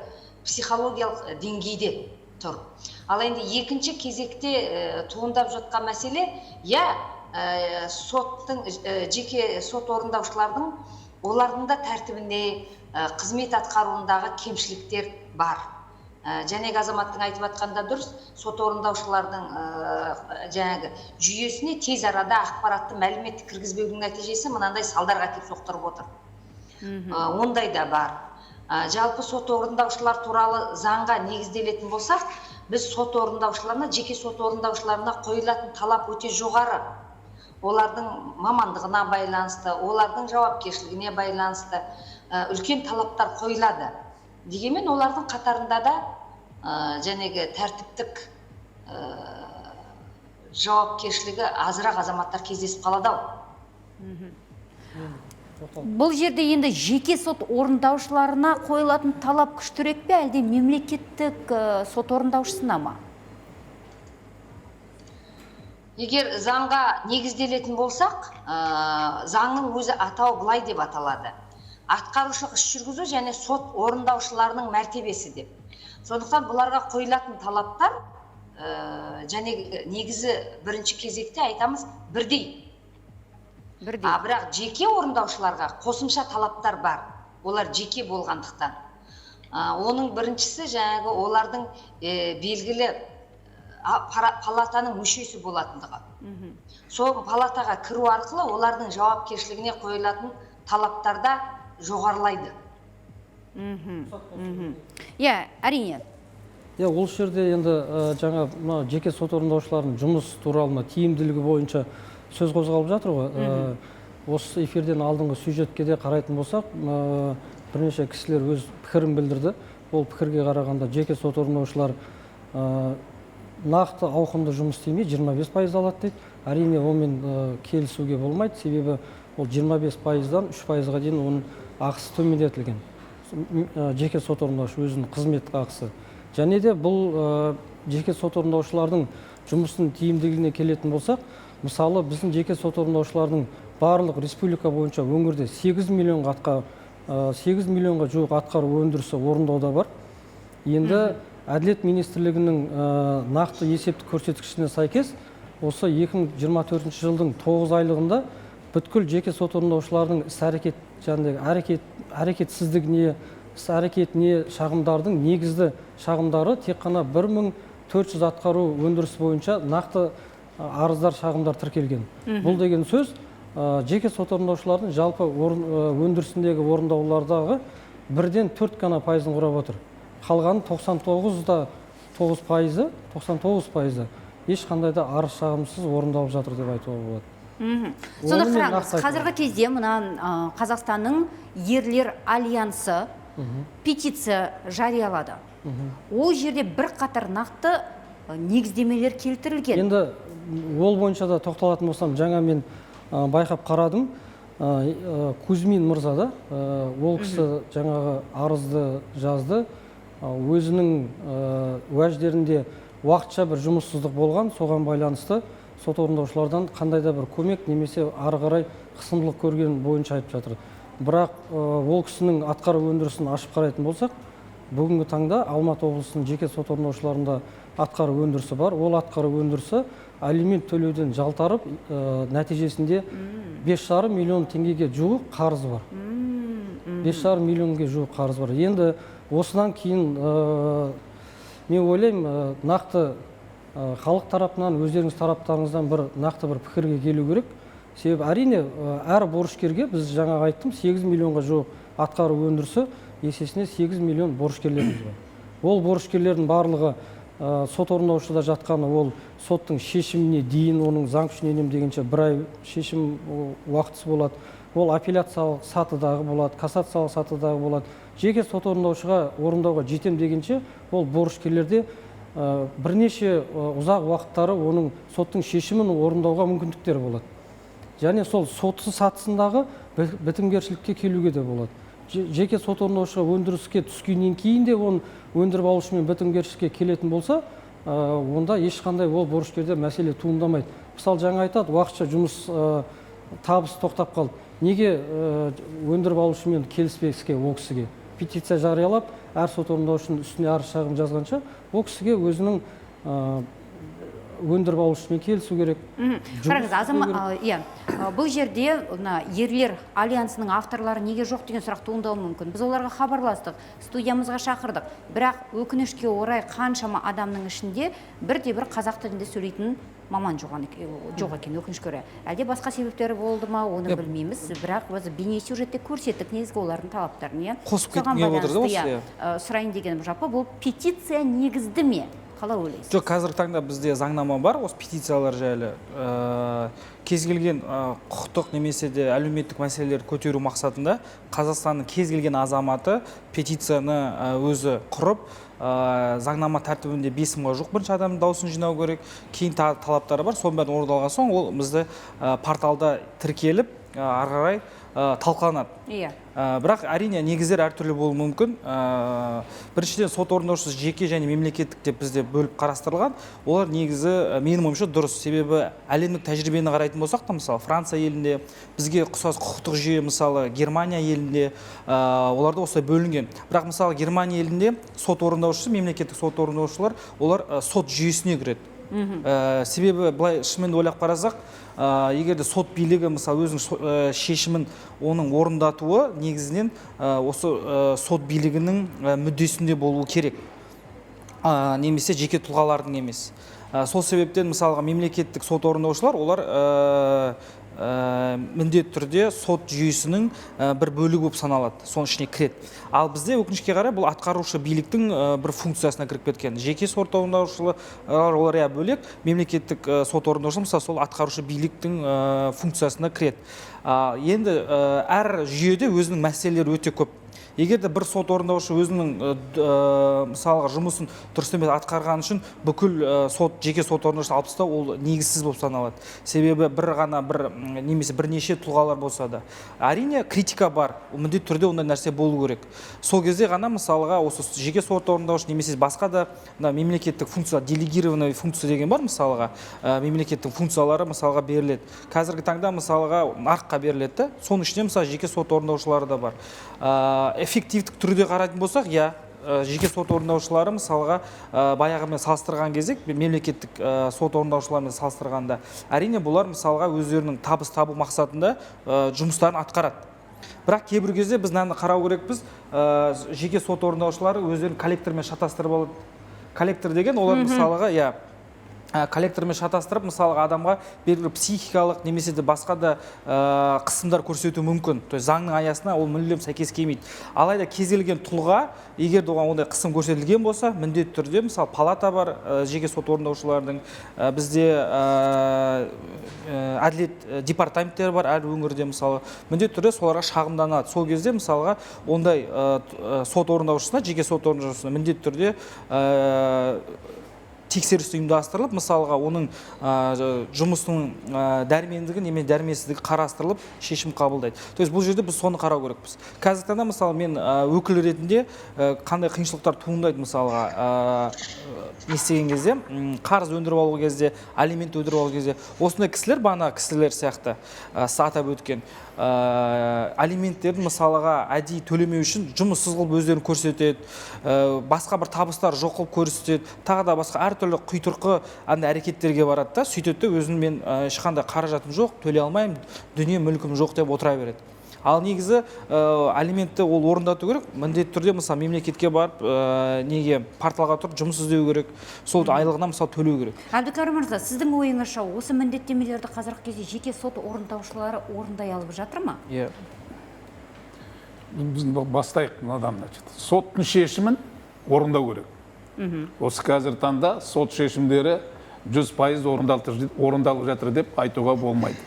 психологиялық деңгейде тұр. Ал енді екінші кезекте туындап жатқан мәселе, иә, соттың жеке сот орындаушылардың, олардың да тәртібіне, қызмет атқаруындағы кемшіліктер бар. Жәнегі азаматтың айтып жатқаны дұрыс, сот орындаушылардың жаңағы жүйесіне тез арада ақпаратты, мәліметті кіргізбеудің нәтижесі мынандай салдарға әкеліп соқтырып отыр. Ондай да бар. Жалпы сот орындаушылар туралы заңға негізделетін болсақ, біз сот орындаушыларына, жеке сот орындаушыларына қойылатын талап өте жоғары. Олардың мамандығына байланысты, олардың жауапкершілігіне байланысты үлкен талаптар қойылады. Дегенмен олардың қатарында да жәнегі тәртіптік жауапкершілігі азырақ азаматтар кездесіп қалады ау. Бұл жерде енді жеке сот орындаушыларына қойылатын талап күштірек пе, әлде мемлекеттік сот орындаушысына ма? Егер заңға негізделетін болсақ, заңның өзі атауы былай деп аталады: атқарушылық іс жүргізу және сот орындаушыларының мәртебесі деп. Сондықтан бұларға қойылатын талаптар және негізі бірінші кезекте айтамыз бірдей. Бірдей. Бірақ жеке орындаушыларға қосымша талаптар бар. Олар жеке болғандықтан. Оның біріншісі жаңағы олардың белгілі палатаның мүшесі болатындығы. Сол палатаға кіру арқылы олардың жауапкершілігіне қойылатын талаптар да жоғарылайды. Иә, әрине. Иә, ол жерде енді жаңа мына жеке сот орындаушылардың жұмыс туралы, мына тиімділігі бойынша сөз қозғалып жатыр ғой. Осы эфирден алдыңғы сюжетке де қарайтын болсақ, бірнеше кісілер өз пікірін білдірді. Ол пікірге қарағанда, жеке сот орындаушылар нақты ауқымды жұмыс істемей, 25% алады дейді. Әрине, онымен келісуге болмайды, себебі ол 25%-дан 3%-ға дейін оның ақысы төмендетілген, жеке сот орындаушы өзінің қызмет ақысы. Және де бұл жеке сот орындаушылардың жұмысының тиімділігіне келетін болсақ, мысалы, біздің жеке сот орындаушылардың барлық республика бойынша өңірде 8 миллионға жуық атқару өндірісі орындауда бар. Енді Әділет министрлігінің нақты есептік көрсеткішіне сәйкес, осы 2024 жылдың 9 айлығында бүткіл жеке сот орындаушылардың іс әрекет жаңағыдай әрекетсіздігіне, іс әрекетіне шағымдардың негізді шағымдары тек қана 1400 атқару өндірісі бойынша нақты арыздар, шағымдар тіркелген. Бұл деген сөз, жеке сот орындаушылардың жалпы өндірісіндегі орындаулардағы 1,4 ғана пайызын құрап отыр. Қалғаны 99,9%-ы, 99%-ы ешқандай да арыз шағымсыз орындалып жатыр деп айтуға болады. Сонда Оны мен қараңыз, нақты айта қазіргі кезде мына Қазақстанның ерлер альянсы петиция жариялады. Ол жерде бірқатар нақты негіздемелер келтірілген. Енді ол бойынша да тоқталатын болсам, жаңа мен байқап қарадым. Кузьмин мырза да, ол кісі жаңағы арызды жазды. Өзінің уәждерінде уақытша бір жұмыссыздық болған, соған байланысты сот орындаушылардан қандай да бір көмек немесе ары қарай қысымдылық көрген бойынша айтып жатыр. Бірақ ол кісінің атқару өндірісін ашып қарайтын болсақ, бүгінгі таңда Алматы облысының жеке сот орындаушыларында атқару өндірісі бар. Ол атқару өндірісі алимент төлеуден жалтарып, нәтижесінде 5,5 миллион теңгеге жуық қарызы бар. 5,5 миллионға жуық қарыз бар. Енді осыдан кейін мен ойлаймын, нақты халық тарапынан, өздеріңіз тараптарыңыздан бір нақты бір пікірге келу керек. Себебі, әрине, әр борышкерге, біз жаңа айттым, 8 миллионға жуық атқару өндірісі, есесіне 8 миллион борышкерлеріміз бар. Ол борышкерлердің барлығы сот орындаушыда жатқаны, ол соттың шешіміне дейін, оның заң күшіне енемін дегенше бір ай шешім уақытысы болады. Ол апелляциялық сатыдағы болады, кассациялық сатыдағы болады. Жеке сот орындаушыға орындауға жетем дегенше, ол борышкерлерде бірнеше ұзақ уақыттары оның соттың шешімін орындауға мүмкіндіктері болады. Және сол сотсыз сатысындағы бітімгершілікке келуге де болады. Жеке сот орындаушыға өндіріске түскеннен кейін де оны өндіріп алушымен бітімгершілікке келетін болса, онда ешқандай ол борышкерде мәселе туындамайды. Мысалы, жаңа айтады, уақытша жұмыс, табыс тоқтап қалды. Неге өндіріп алушымен келіспеске? Ол кісіге петиция жариялап, әр сот орындаушының үстіне арыз шағым жазғанша, ол кісіге өзінің өндіріп алушымен келісу керек. Жұмыс Қараңыз, істеу азама керек. Иә, бұл жерде мына ерлер альянсының авторлары неге жоқ деген сұрақ туындауы мүмкін. Біз оларға хабарластық, студиямызға шақырдық, бірақ өкінішке орай, қаншама адамның ішінде бірде бір қазақ тілінде сөйлейтін маман жоқ екен, өкінішке орай. Әлде басқа себептері болды ма, оны білмейміз, бірақ біз бейнесюжетте көрсеттік негізгі олардың талаптарын, иә. Қосып Соған кеткім келіп отыр да байланысты, осы, иә, иә. Сұрайын дегенім, жалпы бұл петиция негізді ме, қалай ойлайсыз? Жоқ, қазіргі таңда бізде заңнама бар осы петициялар жайлы. Кез келген құқықтық немесе де әлеуметтік мәселелерді көтеру мақсатында Қазақстанның кез келген азаматы петицияны өзі құрып, заңнама тәртібінде 5 мыңға жуық бірінші адамның дауысын жинау керек, кейін тағы талаптары бар. Соның бәрін орындалған соң, ол бізді порталда тіркеліп, ары қарай талқыланады. Бірақ, әрине, негіздер әртүрлі болуы мүмкін. Біріншіден, сот орындаушысы жеке және мемлекеттік деп бізде бөліп қарастырылған. Олар негізі, менің ойымша, дұрыс, себебі әлемдік тәжірибені қарайтын болсақ та, мысалы, Франция елінде, бізге ұқсас құқықтық жүйе, мысалы, Германия елінде, оларда осылай бөлінген. Бірақ, мысалы, Германия елінде сот орындаушысы, мемлекеттік сот орындаушылар, олар сот жүйесіне кіреді. Себебі былай шынымен де ойлап қарасақ, Егер де сот билігі мысалы өзінің шешімін оның орындатуы негізінен осы сот билігінің мүддесінде болуы керек, немесе жеке тұлғалардың емес. Сол себептен мысалға мемлекеттік сот орындаушылар олар міндетті түрде сот жүйесінің бір бөлігі болып саналады, соның ішіне кіреді. Ал бізде өкінішке қарай бұл атқарушы биліктің бір функциясына кіріп кеткен. Жеке сот орындаушылар олар иә бөлек, мемлекеттік сот орындаушылар мысалы сол атқарушы биліктің функциясына кіреді. Енді әр жүйеде өзінің мәселелері өте көп. Егер де бір сот орындаушы өзінің мысалға жұмысын дұрыс емес атқарған үшін бүкіл сот жеке сот орындаушы алып тастау ол негізсіз болып саналады. Себебі бір ғана бір немесе бірнеше тұлғалар болса да, әрине критика бар, міндетті түрде ондай нәрсе болу керек. Сол кезде ғана мысалға осы жеке сот орындаушы немесе басқа да мына мемлекеттік функция, делегированный функция деген бар, мысалға мемлекеттің функциялары мысалға беріледі. Қазіргі таңда мысалға нарыққа беріледі да, соның ішінде мысалы жеке сот орындаушылары да бар. Эффективтік түрде қарайтын болсақ, иә, жеке сот орындаушылары мысалға баяғымен салыстырған кезде, мемлекеттік сот орындаушыларымен салыстырғанда, әрине бұлар мысалға өздерінің табыс табу мақсатында жұмыстарын атқарады. Бірақ кейбір кезде біз мынаны қарау керекпіз, жеке сот орындаушылары өздерін коллектормен шатастырып алады. Коллектор деген олар мысалға, иә, коллектормен шатастырып, мысалға адамға белгілі психикалық немесе де басқа да қысымдар көрсетуі мүмкін. То есть заңның аясына ол мүлдем сәйкес келмейді. Алайда кез келген тұлға, егер де оған ондай қысым көрсетілген болса, міндетті түрде мысалы палата бар жеке сот орындаушылардың, бізде әділет департаменттері бар әр өңірде, мысалы міндетті түрде соларға шағымданады. Сол кезде мысалға ондай сот орындаушысына, жеке сот орындаушысына міндетті түрде тексеріс ұйымдастырылып, мысалға оның жұмысының дәрмендігі немесе дәрменсіздігі қарастырылып шешім қабылдайды. То есть бұл жерде біз соны қарау керекпіз. Қазіргі таңда мысалы мен өкіл ретінде қандай қиыншылықтар туындайды, мысалға не істеген кезде, қарыз өндіріп алу кезде, алимент өндіріп алу кезде, осындай кісілер, бағана кісілер сияқты атап өткен алименттерді мысалға әдейі төлемеу үшін жұмыссыз қылып өздерін көрсетеді, басқа бір табыстар жоқ қылып көрсетеді, тағы да басқа әртүрлі құйтырқы андай әрекеттерге барады да, сөйтеді де өзінің мен ешқандай қаражатым жоқ, төлей алмаймын, дүние мүлкім жоқ деп отыра береді. Ал негізі алиментті ол орындату керек, міндетті түрде мысалы мемлекетке барып неге порталға тұрып жұмыс іздеу керек, сол айлығына мысалы төлеу керек. Әбдікәрім мырза, сіздің ойыңызша осы міндеттемелерді қазіргі кезде жеке сот орындаушылары орындай алып жатыр ма? Иә. Біз бастайық мынадан, значит, соттың шешімін орындау керек. Осы қазір таңда сот шешімдері 100% орындалып жатыр деп айтуға болмайды.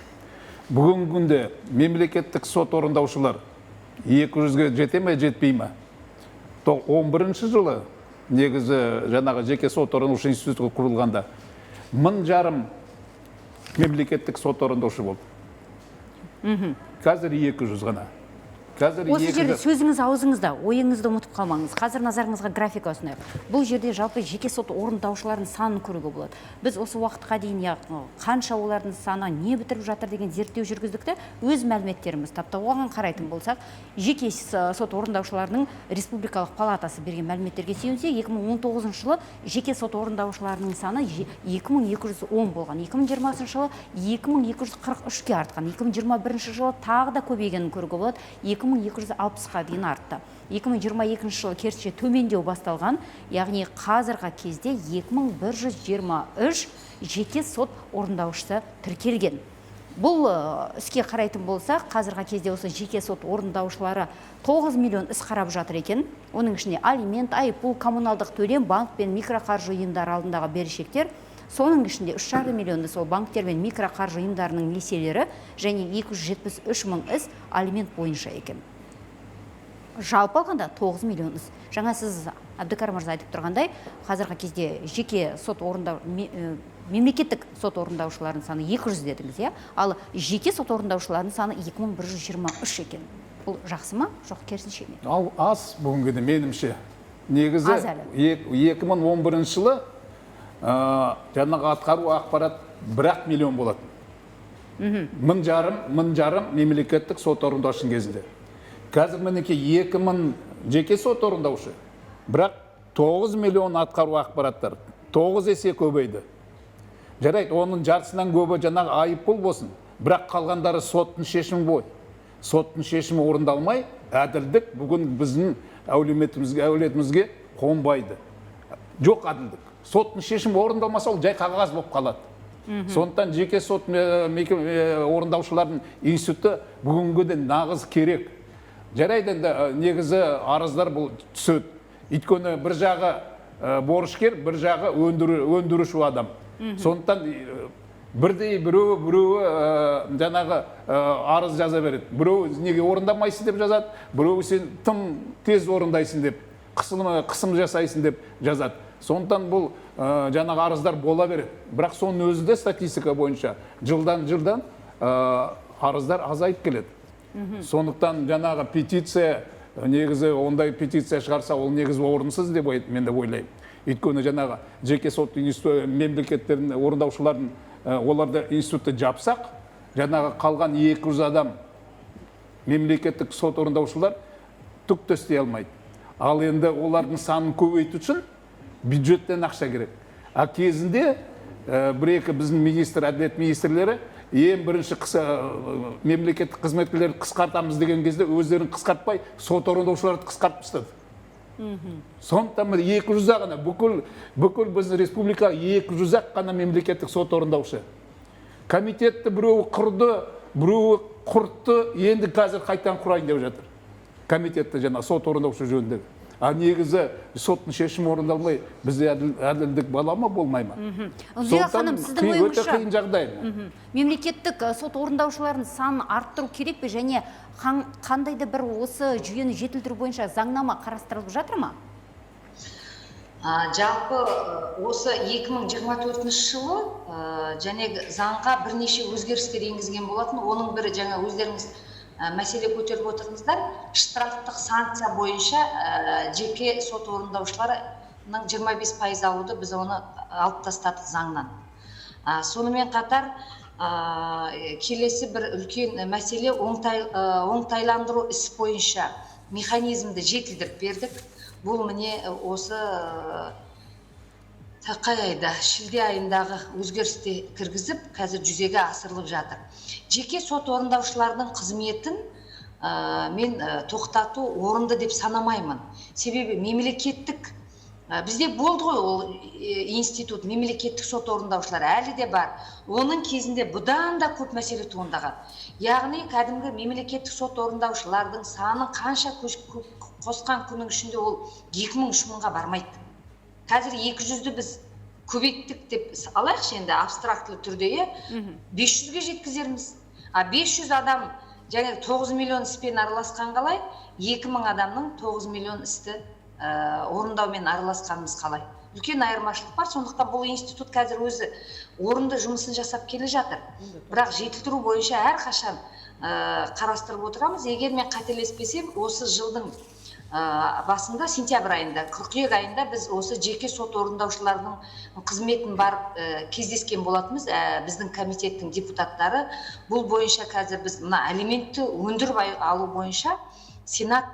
Бүгінгі күнде мемлекеттік сот орындаушылар 200-ге жете ме, жетпей ме? 11 жылы негізі жаңағы жеке сот орындаушы институты құрылғанда 1500 мемлекеттік сот орындаушы болды. Қазір 200 ғана. Осы жерде сөзіңіз аузыңызда, ойыңызды ұмытып қалмаңыз. Қазір назарыңызға графика ұсынайық. Бұл жерде жалпы жеке сот орындаушылардың санын көруге болады. Біз осы уақытқа дейін қанша олардың саны, не бітіріп жатыр деген зерттеу жүргіздік те, өз мәліметтеріміз тапты. Оған қарайтын болсақ, жеке сот орындаушыларының республикалық палатасы берген мәліметтерге сүйенсек, 2019 жылы жеке сот орындаушыларының саны 2210 болған. 2020 жылы 2243-ке артқан. 2021 жылы тағы да көбейгенін көруге болады. 2260-қа дейін артты. 2022 жылы керісінше төмендеу басталған, яғни қазіргі кезде 2123 жеке сот орындаушысы тіркелген. Бұл іске қарайтын болсақ, қазіргі кезде осы жеке сот орындаушылары 9 миллион іс қарап жатыр екен. Оның ішінде алимент, айыппұл, коммуналдық төлем, банк пен микроқаржы ұйымдары алдындағы берешектер, соның ішінде 3,5 миллионды сол банктер мен микроқаржы ұйымдарының несиелері және 273 мың іс алимент бойынша екен. Жалпы алғанда 9 миллион іс. Жаңа сіз Әбдікәрім мырза айтып тұрғандай, қазіргі кезде жеке сот орындау, мемлекеттік сот орындаушыларының саны 200 дедіңіз, иә? Ал жеке сот орындаушыларының саны 2123 екен. Бұл жақсы ма? Жоқ, керісінше ме? Ал аз бүгінгі де меніңше. Негізі 2011 жылы жаңағы атқару ақпарат 1 миллион болатын. 1,5 мемлекеттік сот орындаушының кезінде. Қазір мінекей 2000 жеке сот орындаушы, бірақ 9 миллион атқару ақпараттар, 9 есе көбейді. Жарайды, оның жартысынан көбі жаңағы айыппұл болсын, бірақ қалғандары соттың шешімі ғой. Соттың шешімі орындалмай, әділдік бүгін біздің әулетімізге қонбайды. Жоқ әділдік. Соттың шешімі орындалмаса, ол жай қағаз болып қалады. Сондықтан жеке сот орындаушылардың институты бүгінгіден нағыз керек. Жарайды, енді негізі арыздар бұл түседі. Өйткені бір жағы борышкер, бір жағы өндіруші адам. Сондықтан бірдей біреуі жаңағы арыз жаза береді. Біреуі неге орындамайсың деп жазады, біреуі сен тым тез орындайсың деп, қысым жасайсың деп жазады. Сондықтан бұл жаңағы арыздар бола береді. Бірақ соның өзі де статистика бойынша жылдан арыздар азайып келеді. Сондықтан жаңағы петиция, негізі ондай петиция шығарса, ол негізі орынсыз деп мен де ойлаймын. Өйткені жаңағы жеке сот мемлекеттердің орындаушылардың, оларды институтты жапсақ, жаңағы қалған 200 адам мемлекеттік сот орындаушылар түк те істей алмайды. Ал енді олардың санын көбейту үшін бюджеттен ақша керек. А кезінде бір-екі біздің министр, әділет министрлері ең бірінші мемлекеттік қызметкерлерді қысқартамыз деген кезде өздерін қысқартпай, сот орындаушыларды қысқартып тастады. Сондықтан міне 200 ақ қана, бүкіл біздің республика 200 ақ қана мемлекеттік сот орындаушы. Комитетті біреуі құрды, біреуі құртты, енді қазір қайтадан құрайын деп жатыр. Комитетті жаңа сот орындаушы жөніндегі. А негізі соттың шешімі орындалмай, бізде әділдік бола ма, болмай ма? Ұлзия ханым, сіздің өте ойыңызша, қиын жағдай. Мемлекеттік сот орындаушылардың санын арттыру керек пе және қандай да бір осы жүйені жетілдіру бойынша заңнама қарастырылып жатыр ма? Жалпы осы 2024 жылы және заңға бірнеше өзгерістер енгізген болатын. Оның бірі жаңа өздеріңіз мәселе көтеріп отырдыңыздар, штрафтық санкция бойынша жеке сот орындаушыларының 25% алуды біз оны алып тастадық заңнан. Сонымен қатар келесі бір үлкен мәселе оңтайландыру іс бойынша механизмді жетілдіріп бердік. Бұл міне осы қай айда, шілде айындағы өзгерісті кіргізіп, қазір жүзеге асырылып жатыр. Жеке сот орындаушылардың қызметін мен тоқтату орынды деп санамаймын. Себебі мемлекеттік, бізде болды ғой ол институт, мемлекеттік сот орындаушылар әлі де бар. Оның кезінде бұдан да көп мәселе туындаған. Яғни кәдімгі мемлекеттік сот орындаушылардың санын қанша қосқан күннің ішінде ол екі мың, үш мыңға бармайды. Қазір екі жүзді біз көбейттік деп алайықшы енді абстрактылы түрде, иә? 500-ге жеткізерміз. А 500 адам және 9 миллион іспен араласқан қалай? Екі мың адамның 9 миллион істі орындаумен араласқанымыз қалай? Үлкен айырмашылық бар, сондықтан бұл институт қазір өзі орынды жұмысын жасап келе жатыр. Бірақ жетілдіру бойынша әрқашан қарастырып отырамыз. Егер мен қателеспесем, осы жылдың басында, сентябрь айында, қыркүйек айында біз осы жеке сот орындаушыларының қызметін барып кездескен болатынбыз. Біздің комитеттің депутаттары бұл бойынша қазір біз мына алиментті өндіріп алу бойынша сенат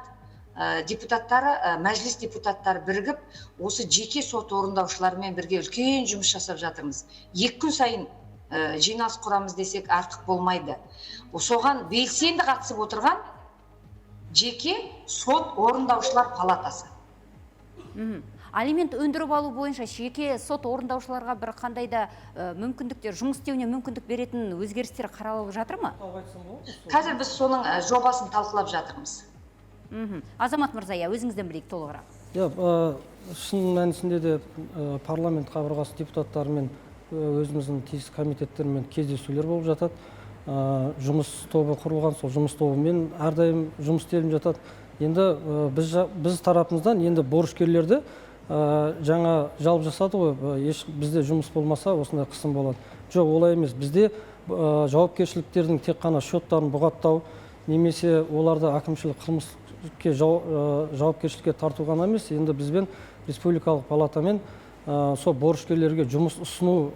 депутаттары, мәжіліс депутаттары бірігіп, осы жеке сот орындаушыларымен бірге үлкен жұмыс жасап жатырмыз. 2 күн сайын жиналыс құрамыз десек артық болмайды. Соған белсенді қатысып отырған жеке сот орындаушылар палатасы. Алимент өндіріп алу бойынша жеке сот орындаушыларға бір қандай да мүмкіндіктер, жұмыс істеуіне мүмкіндік беретін өзгерістер қаралып жатыр ма? Қазір біз соның жобасын талқылап жатырмыз. Азамат мырза, иә, өзіңізден білейік толығырақ. Иә, шын мәнісінде де парламент қабырғасы депутаттарымен, өзіміздің тиісті комитеттермен кездесулер болып жатады. Жұмыс тобы құрылған, сол жұмыс тобымен әрдайым жұмыс істеліп жатады. Енді біз тарапымыздан енді борышкерлерді жаңа жалып жасады ғой, еш бізде жұмыс болмаса осындай қысым болады. Жоқ, олай емес. Бізде жауапкершіліктердің тек қана счеттарын бұғаттау немесе оларды әкімшілік қылмыске жауапкершілікке тарту ғана емес, енді бізбен республикалық палатамен сол борышкерлерге жұмыс ұсыну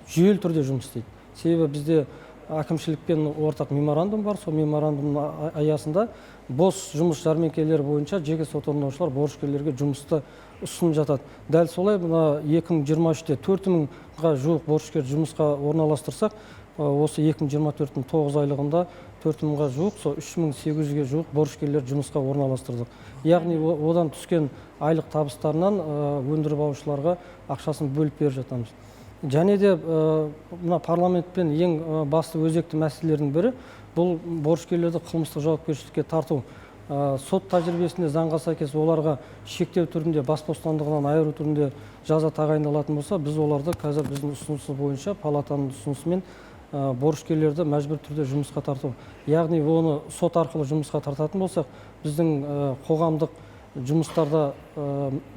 жүйелі түрде жұмыс істейді. Себебі бізде Әкімшілікпен ортақ меморандум бар. Сол меморандумның аясында бос жұмыс жәрмеңкелері бойынша жеке сот орындаушылар борышкерлерге жұмысты ұсынып жатады. Дәл солай мына 2023-те 4000-ға жуық борышкер жұмысқа орналастырсақ, осы 2024-тің 9 айлығында 4000-ға жуық, сол 3800-ге жуық борышкерлер жұмысқа орналастырдық. Яғни одан түскен айлық табыстарынан өндіріп алушыларға ақшасын бөліп беріп жатамыз. Және де мына парламентпен ең басты өзекті мәселелердің бірі бұл борышкерлерді қылмыстық жауапкершілікке тарту. Сот тәжірибесінде заңға сәйкес оларға шектеу түрінде, бас бостандығынан айыру түрінде жаза тағайындалатын болса, біз оларды қазір біздің ұсынысы бойынша, палатаның ұсынысымен борышкерлерді мәжбүр түрде жұмысқа тарту. Яғни оны сот арқылы жұмысқа тартатын болсақ, біздің қоғамдық жұмыстарда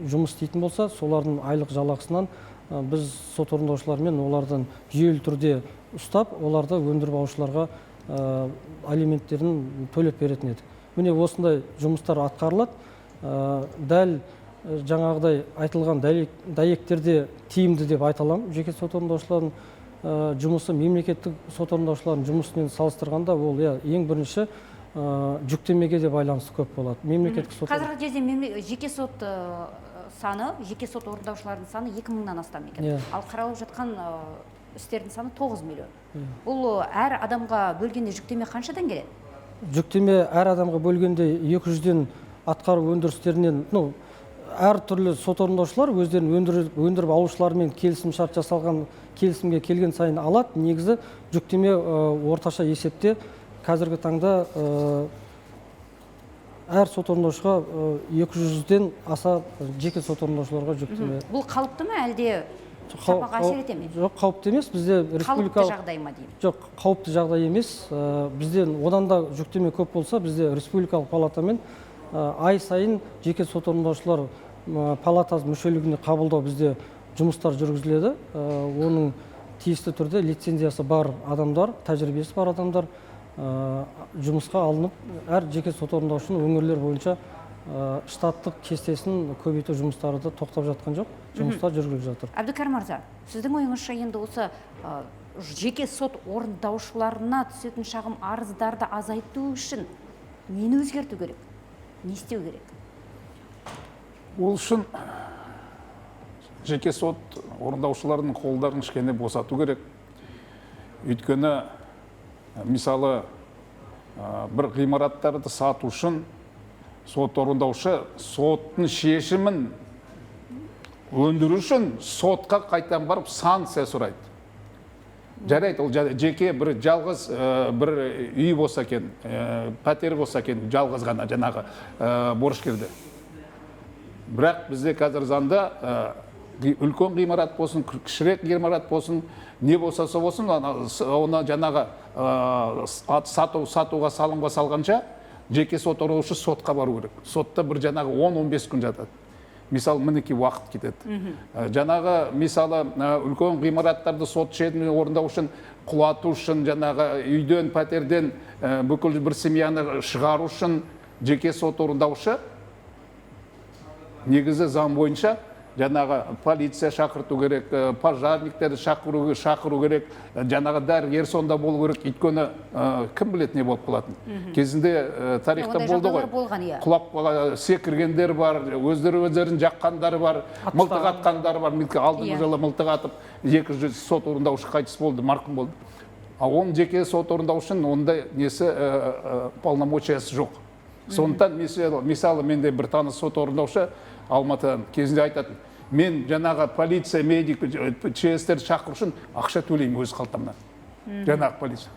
жұмыс істейтін болса, солардың айлық жалақысынан біз сот орындаушылармен олардан жүйелі түрде ұстап, оларды өндіріп алушыларға алименттерін төлеп беретін едік. Міне, осындай жұмыстар атқарылады. Дәл жаңағыдай айтылған дәйектерде тиімді деп айта аламын. Жеке сот орындаушылардың жұмысы мемлекеттік сот орындаушылардың жұмысымен салыстырғанда, ол ең бірінші жүктемеге де байланысты көп болады. Мемлекеттік сот Қазіргі кезде жеке сот саны, жеке сот орындаушылардың саны 2000-нан астам екен. Ал қаралып жатқан істердің саны 9 миллион. Бұл әр адамға бөлгенде жүктеме қаншадан келеді? Жүктеме әр адамға бөлгенде 200-ден атқару өндірістерінен, ну, әр түрлі сот орындаушылар өздерін өндіріп алушылармен келісім шарт жасалған, келісімге келген сайын алады. Негізі жүктеме орташа есепте қазіргі таңда әр сот орындаушыға 200-ден аса жеке сот орындаушыларға жүктеме. Бұл қалыпты ма, әлде сапаға әсер ете ме? Жоқ, қауіпті емес. Бізде республикалық Қалыпты жағдай ма деймін? Жоқ, қауіпті жағдай емес. Бізде одан да жүктеме көп болса, бізде республикалық палатамен ай сайын жеке сот орындаушылар палатасы мүшелігіне қабылдау бізде жұмыстар жүргізіледі. Оның тиісті түрде лицензиясы бар адамдар, тәжірибесі бар адамдар жұмысқа алынып, әр жеке сот орындаушының өңірлер бойынша штаттық кестесін көбейту жұмыстары да тоқтап жатқан жоқ, жұмыстар жүргізіліп жатыр. Әбдікәрім мырза, сіздің ойыңызша, енді осы жеке сот орындаушыларына түсетін шағым арыздарды азайту үшін нені өзгерту керек, не істеу керек? Ол үшін жеке сот орындаушыларының қолдарын кішкене босату керек. Өйткені, мысалы, бір ғимараттарды сату үшін сот орындаушы соттың шешімін өндіру үшін сотқа қайтадан барып санкция сұрайды. Жарайды, ол жеке бір жалғыз бір үй болса екен, пәтер болса екен, жалғыз ғана жаңағы борышкерді. Бірақ бізде қазір заңда үлкен ғимарат болсын, кішірек ғимарат болсын, не болса сол болсын, оны жаңағы сатуға салымға салғанша жеке сот орындаушы сотқа бару керек. Сотта бір жаңағы 10-15 күн жатады. Мысалы, мінекей уақыт кетеді. Жаңағы, мысалы, үлкен ғимараттарды сот шешімін орындау үшін, құлату үшін, жаңағы үйден, пәтерден бүкіл бір семьяны шығару үшін жеке сот орындаушы негізі заң бойынша жаңағы полиция шақырту керек, пожарниктерді шақыру керек, жаңағы дәрігер сонда болу керек. Өйткені кім біледі не болып қалатынын. Кезінде тарихта Ондай болды ғой. жағдайлар болған, иә. Құлап секіргендер бар, өздері өздерін жаққандары бар, мылтық атқандары бар. Алдыңғы жылы мылтық атып 200 сот орындаушы қайтыс болды, марқұм болды. А оның жеке сот орындаушының ондай несі, полномочиясы жоқ. Сондықтан мысалы, менде бір таныс сот орындаушы Алматыдан кезінде айтатын: мен жаңағы полиция, медик, ЧС-терді шақыру үшін ақша төлеймін өз қалтамнан. Жаңағы полиция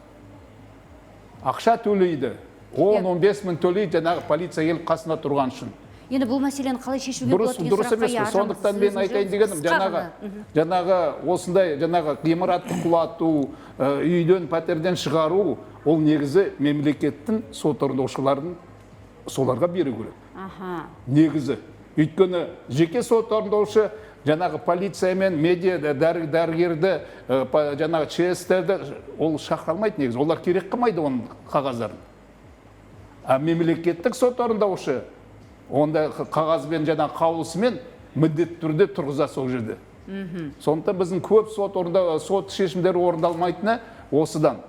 ақша төлейді, 10-15 мың төлейді жаңағы полиция келіп қасында тұрған үшін. Енді бұл мәселені қалай шешуге Дұрыс, болады деген дұрыс сұраққа, емес иә, пе? Аржан, Сондықтан сіз мен өзіңіз айтайын дегенім, қысқа жаңағы, ғана. жаңағы осындай жаңағы ғимаратты құлату, үйден, пәтерден шығару, ол негізі мемлекеттің сот орындаушыларын соларға беру керек. Негізі. Өйткені жеке сот орындаушы жаңағы полиция мен медиа, дәрігерді, жаңағы ЧС-терді ол шақыра алмайды негізі. Олар керек қылмайды оның қағаздарын. А мемлекеттік сот орындаушы онда қағазбен, жаңағы қаулысымен міндетті түрде тұрғызады сол жерде. Сондықтан біздің көп сот шешімдері орындалмайтыны осыдан.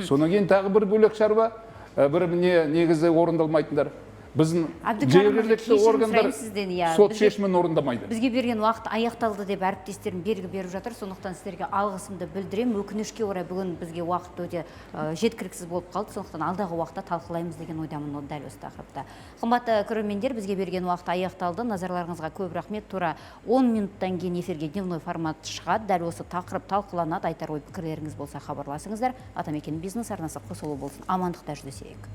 Содан кейін тағы бір бөлек шаруа, бір не негізі орындалмайтындар. Біздің Әбдікәрім мырза, жергілікті кешірім органдар сұраймын сізден, иә. Сот шешімін орындамайды. Бізге берген уақыт аяқталды деп әріптестерім белгі беріп жатыр, сондықтан сіздерге алғысымды білдіремін. Өкінішке орай, бүгін бізге уақыт өте жеткіліксіз болып қалды, сондықтан алдағы уақытта талқылаймыз деген ойдамын ол дәл осы тақырыпта. Қымбатты көрермендер, бізге берген уақыт аяқталды. Назарларыңызға көп рахмет. Тура 10 минуттан кейін эфирге дневной формат шығады. Дәл осы тақырып талқыланады. Айтар ой пікірлеріңіз болса, хабарласыңыздар. Атамекен бизнес арнасы қосулы болсын. Амандықта жүздесейік.